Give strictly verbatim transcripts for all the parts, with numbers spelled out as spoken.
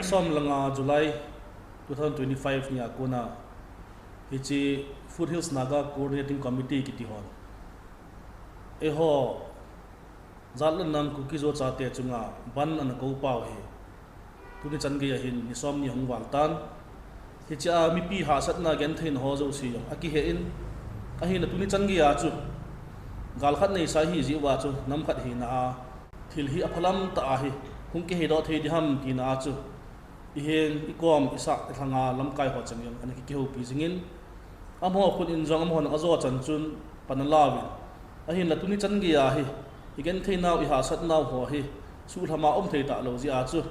Som langa July two thousand twenty-five nia kona hiche Foothills Naga Coordinating Committee kiti hon, eiho Jatland nam Kuki-Zo chate chunga bandh ana kou pau hi tuni chan geiya hin ni som ni hung val tan. Hichea mipi hahsatna gentheina ho jouse jong akihe in, ahinla tuni chan geiya chu gal khat neisa hi jeh uva chu nam khat hina a thil hi aphalam tah a hi hung kiheidoh thei ding ham tina a chu iheng, ikom, isah, ilhanga lamkai ho cheng jong ana kihoupi jingin, amaho khut in jong amahon ajo chan chun pan alauvin, ahinla tuni chan geiya hi igentheinau, ihahsatnau ho hi suhlhama um thei talou jeh a chu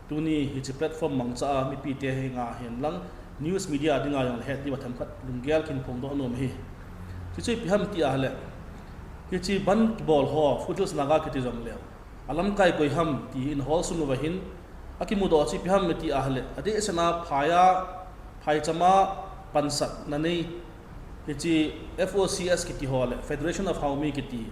tuni hiche platform mangcha a mipite henga hihen lang news media dinga jong het diuva themkhat lunggel kahin phongdoh nom ahi. Chuche ipi ham ti ahile, hiche bandh kibol ho Foothills Naga kiti jongleu alamkai koi ham ti hi in hol sung uva hin akimudoh chu ipi ham ti ahile, adehset a phai a, phaicham a pansatna nei hiche F O C S kiti ho le Federation of Haomi kiti,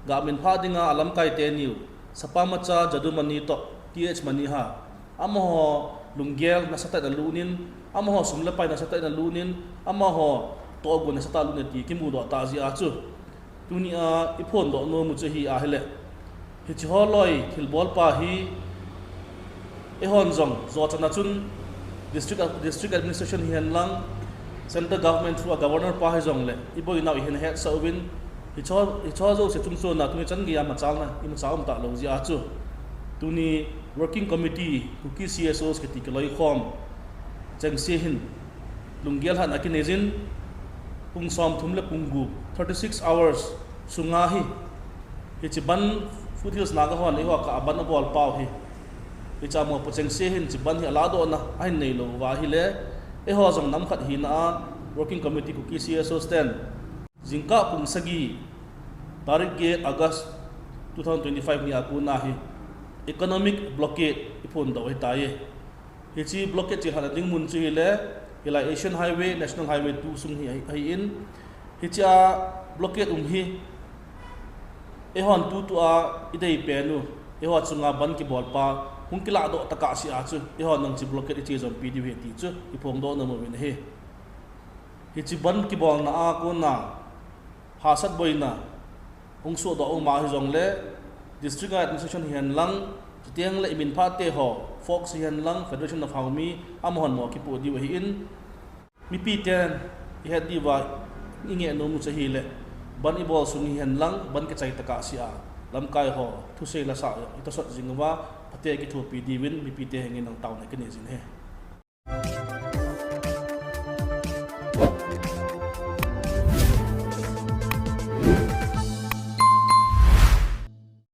gah minphah dinga alamkai teniu, Sapamacha Jadumani toh Th Maniha, amaho lunggel nasatah in alut in, amaho sum le pai nasatah in alut in, amaho tohgon nasatah in alut in ti kimudoh tah jeh a chu tunia iphondoh nom u chu ahi ahile, hiche ho loi thilbolpa hi eihon jong jo chan a chun district, district administration hihen lang, central government through a governor pa hijongle iboinau ihin hetsah uvin, hiche ho, hiche ho jouse chungchona tuni chan geiya machalna imacha um talou jeh a chu tuni Working Committee Kuki C S Os kiti kiloikhom chengse hin lunggel hatna akinei jin, pung somthum le pung gup, thirty six hours sunga hi hiche bandh Foothills Naga hon eiho kah a bandh abol pau hi, hichea mopo chengse hin hiche bandh hi alahdohna ahin neilou uva ahile, eiho jong nam khat hina a Working Committee Kuki C S Os ten jingkah pung sagi, tarik get August two thousand twenty-five nia kona hi economic blockade iphondoh u ahitai. Hiche blockade chelhahna ding mun chu hile, hilai Asian Highway, National Highway two sung hi ahi, ahin, hichea blockade um hi eihon tutua idei pen u, eiho chunga bandh kibol pa hung kilahdoh tokah seh a chu eihon jong hiche blockade iche jompi diu ahi ti chu iphongdoh nom uvin ahi. Hiche bandh kibolna a kona hahsat boina hung sohdoh uma hijongle, district a administration hihen lang, chutengle iminphah teho, Fox hihen lang, Federation of Haomi, amahon mo kipoh diu ahin, mipiten ihet diuva ingeh nom u chu ahile, bandh ibol sung hihen lang bandh kichai tokah seh a lamkai ho thusei lasah jong itosot jing uva, phatea kithopi diuvin mipite hengin taona kinei jin ahi.